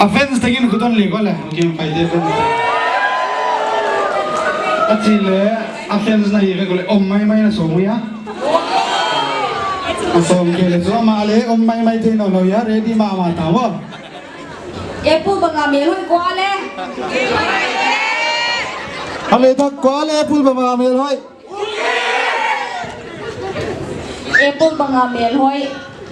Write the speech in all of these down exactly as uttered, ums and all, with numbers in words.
A fans tengin khut hon lik ua le, Kim Paite fans. A chi le, a fans na hi ve ko le, om maimai na sawm uh hia. A sawm kei le chu amah le, om maimai thei nawnlou hia, ready mahmah ta maw. Apple banga melhoi kua le. A le tak kua le, Apple banga melhoi. Apple banga melhoi.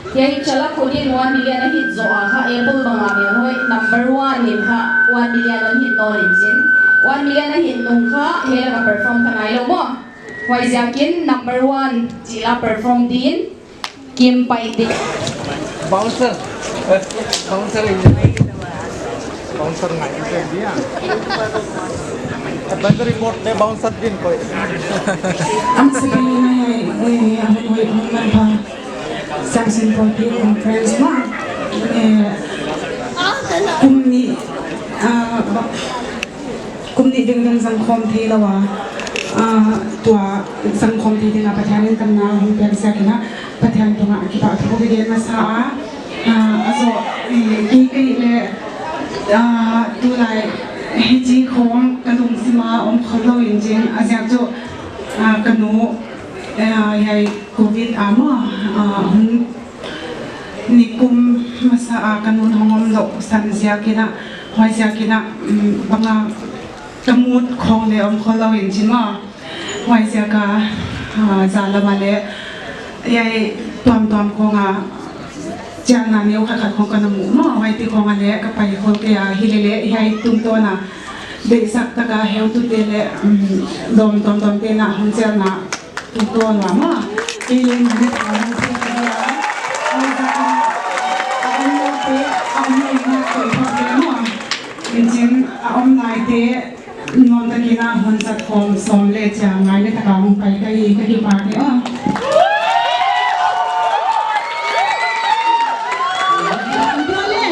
Hiai chala khut in one million a hit zoh a kha, Apple banga melhoi number one in kha one million a hit nawn in chin. One million a hit nung kha, hiai laka perform kha nailou maw. Huaiziakin number one chih la perform din, Kim Paite. Bouncer. Bouncer in. Bouncer ngai in dia. Advisory board le bouncer din koi. Ang sa kanya ay, eh, ang koi ang man pa. Samson Poetry Conference na. Eh, kum nih, ah, ba- Kum nih dingding zangkhawm theilou a, ah, tua zangkhawm thei ding a Pathian in tamna hon piak ziakin a, Pathian tungah kipahthu ka gen masa a, ah, a zoh, eh, kei kei le, ah, tulai hichi khawng ka lungsim a om khollou in chin, a ziak chu, ah, ka nu, eh, hiai covid a maw, ah, hun nikum masa a ka nu'n hong omlouh san ziakin a, huai ziakin a, um, banga ka mood khawng le om khollou in chin maw. Huai ziak a, ah, zan lam a le, hiai tuamtuam khawng a, chialna neu khatkhat khawng ka na mu maw, huaite khawng a le ka pai khol kei a, hilele hiai tungtawn a, deihsak tak a heutute le, um, dawm tuamtuamte'n a hon chialna, Tutuan lama, kei leng mani taka mung phi kei a. Mani taka a om loute, a om lou in a koi thak leh maw. Inchin a om laite, nuam takin a hon zat khawm sawm leh chiang ngai leh taka hong pai ka hi, ka kipak hi a. Tuan leh.